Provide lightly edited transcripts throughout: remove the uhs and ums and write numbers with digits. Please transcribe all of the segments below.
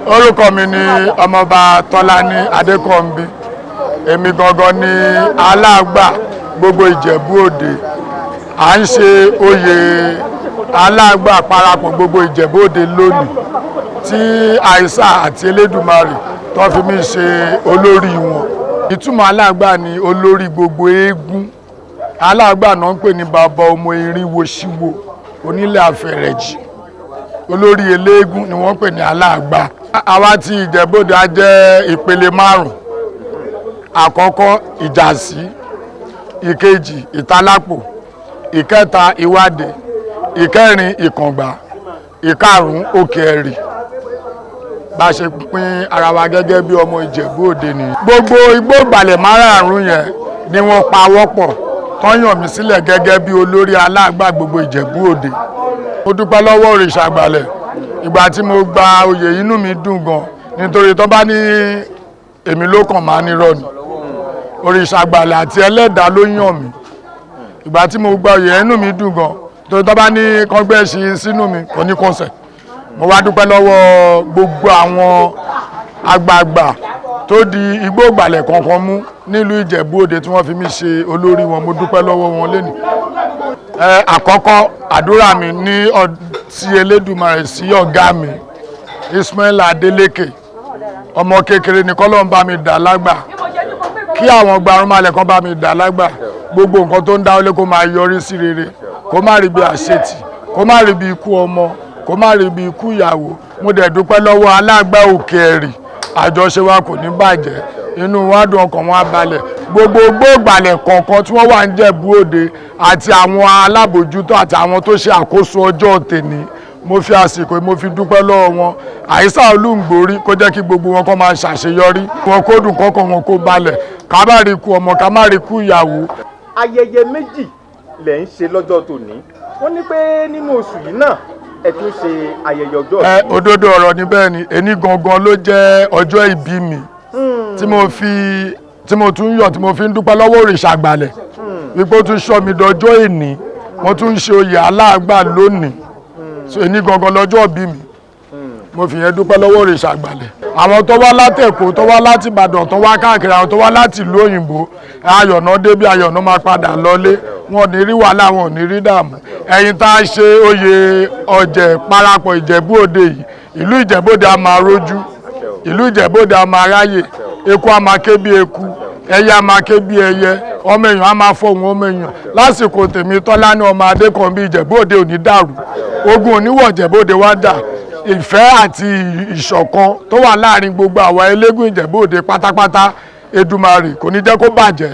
Orúkọ mi ni Ọmọọba Tọ́lání Adékànbí. Èmi gangan ni alágbà gbogbo Ìjẹ̀bú Òde. À ń ṣe oyè alágbà parapọ̀ gbogbo Ìjẹ̀bú Òde lónìí, tí àìsà àti Elédùmarè tó fi mí ṣe olórí wọn. Ìtumọ̀ alágbà ni olórí gbogbo eégún. Alágbà náà ń pè ní bàbá ọmọ irinwó ṣíwò onílé àfẹ̀rẹ̀jì. Olórí eléégún ni wọ́n pè ní aláàgbà. Àwa tí Ìjẹ̀bú-Òde á jẹ́ ìpele márùn. Àkọ́kọ́, ìjàsí. Ìkejì, ìtalápò. Ìkẹta, ìwádé. Ìkẹrin, ìkàngbà. Ìkarùn, òkè ẹ̀rì. Bá a ṣe pín ara wa gẹ́gẹ́ bí ọmọ Ìjẹ̀bú-Òde nìyí. Gbogbo igbó ìgbàlẹ̀ márààrún yẹn ni wọ́n pawọ́pọ̀ tán yàn mí sílẹ̀ gẹ́gẹ́ bí olórí aláàgbà gbogbo Ìjẹ̀bú-Òde. Mo dúpẹ́ lọ́wọ́ òrìṣà àgbàlẹ̀. Ìgbà tí mo gba oyè, inú mi dùn gan, nítorí tó bá ní èmi ló kàn máa nírọ̀ ni. Òrìṣà àgbàlẹ̀ àti ẹlẹ́dàá ló yàn mí. Ìgbà tí mo gba oyè, inú mi dùn gan, torí tó bá ní kọ́gbẹ́ ṣe sínú mi, kò ní kọsẹ̀. Mo wá dúpẹ́ lọ́wọ́ gbogbo àwọn àgbààgbà tó di igbó ìgbàlẹ̀ kankan mú nílùú Ìjẹ̀bú Òde tí wọ́n fi mí ṣe olórí wọn. Mo dúpẹ́ lọ́wọ́ wọn lénìí. Ẹ àkọ́kọ́, àdúrà mi ní sí Elédùmarè, sí ọ̀gá mi Ismail Adeleke, ọmọ kékeré ni, kọ́lọ́n bá mi dà lágbà, kí àwọn gbarumálẹ̀ kan bá mi dà lágbà. Gbogbo nǹkan tó ń dáwọ́lé, kó máa yọrí sí rere, kó má rí bí àṣetì, kó má rí bí ikú ọmọ, kó má rí bí ikú ìyàwó. Mo dẹ̀ dúpẹ́ lọ́wọ́ alágbá òkè ẹ̀rì. Àjọṣe wa kò ní bàjẹ́. Inú wa dùn, ọkàn wọn á balẹ̀. Gbogbo gbòògbàlẹ̀ kọ̀ọ̀kan tí wọ́n wà ń Jẹ̀bú Òde àti àwọn alábòjútó àti àwọn tó ṣe àkóso ọjọ́ tèní, mo fi àsìkò yìí, mo fi dúpẹ́ lọ́wọ́ wọn. Àyíṣà olúǹgbòrí kó jẹ́ kí gbogbo wọn kó máa ṣàṣeyọrí wọn, kó dùn kọ́kàn wọn kó balẹ̀, ká má rí ikú ọmọ, ká má rí ikú ìyàwó. Ayẹyẹ méjì lẹ̀ ń ṣe lọ́jọ́ tòní. Wọ́n ní pé nínú oṣù yìí náà, ẹ tún ṣe ayẹyẹ ọjọ́ Ẹ ìbí. òdodo ọ̀rọ̀ ni. Bẹ́ẹ̀ ni, èní gangan ló jẹ́ ọjọ́ ìbí mi tí mo fi tí mo tún yọ̀, tí mo fi ń dúpẹ́ lọ́wọ́ òrìṣà àgbàlẹ̀ wípé ó tún ṣọ́ mi dọjọ́ èní. Mo tún ń ṣe oyè aláàgbà lónìí. So èní gangan lọ́jọ́ ìbí mi. Mo fi yẹn dúpẹ́ lọ́wọ́ òrìṣà àgbàlẹ̀. Àwọn tó wá láti Èkó, tó wá láti Ìbàdàn, tó wá káàkiri, àwọn tó wá láti ìlú òyìnbó, ayọ̀nà débi, ayọ̀nà máa padà lọlé. Wọn ò ní rí wàhálà, wọn ò ní rí dààmú. Ẹ̀yin tá a ṣe oyè ọ̀jẹ̀ parapọ̀ Ìjẹ̀bú Òde yìí, ìlú Ìjẹ̀bú Òde a máa rójú, ìlú Ìjẹ̀bú Òde a máa ráyè. Eku a máa ké bí eku, ẹyẹ a máa ké bí ẹyẹ, ọmọ èèyàn a máa fọhùn ọmọ èèyàn. Lásìkò tèmi, Tọ́lání ọmọ Adékànbí, Ìjẹ̀bú Òde ò ní dàrú, ogun ò ní wọ̀ Ìjẹ̀bú Òde wá dà. Ìfẹ́ àti ìṣọ̀kan tó wà láàrin gbogbo àwa eléégún Ìjẹ̀bú Òde pátápátá, Èdùmàrè kò ní jẹ́ kó bàjẹ́.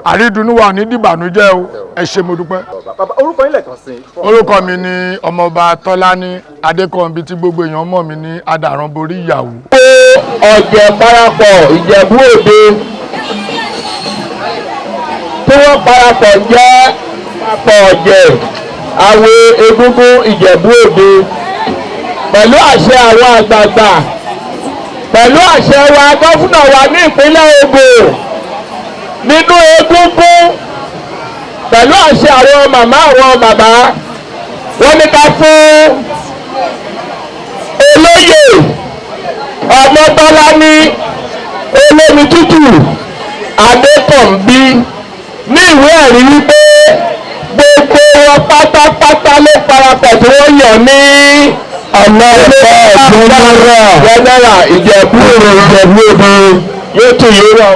Àrídùnnú wa ò ní dìbànújẹ́ o. Ẹ ṣé, mo dúpẹ́. Bàbá, orúkọ yín lẹ́ẹ̀kan sí i. Orúkọ mi ni Ọmọọba Tọ́lání Adékànbí, tí gbogbo èèyàn mọ̀ mí ní Adàránborí ìyàwó. Ọ̀jẹ̀ parapọ̀ Ìjẹ̀bú Òde tí wọ́n parapọ̀ jẹ́ papọ̀ ọ̀jẹ̀ àwo egúngún Ìjẹ̀bú Òde, pẹ̀lú àṣẹ àwọn àgbààgbà, pẹ̀lú àṣẹ wa governor wa ní ìpínlẹ̀ Ògùn nínú egúngún, pẹ̀lú àṣẹ àwọn màmá, àwọn bàbá, wọ́n ní ká fún olóyè Ọmọbọ́láni olómi tútù Adékànbí ní ìwé ẹ̀rí wípé gbogbo wọn pátápátá ló parapọ̀ tí wọ́n yàn ní ọ̀nà jẹ́nẹ́rà Ìjẹ̀bú Ìjẹ̀bú Òde. Yóò tún yóò rọ̀.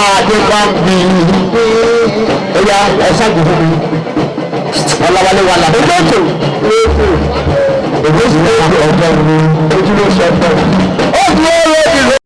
Adékànbí, ẹ̀yà ẹ̀ ṣáàgùn fún mi. Ọ̀làwálé wà lábẹ́. Ojúlóṣù ojúlóṣù ọjọ́ mi ojúlóṣù ọjọ́. Ó di ọ̀rọ̀ ìró.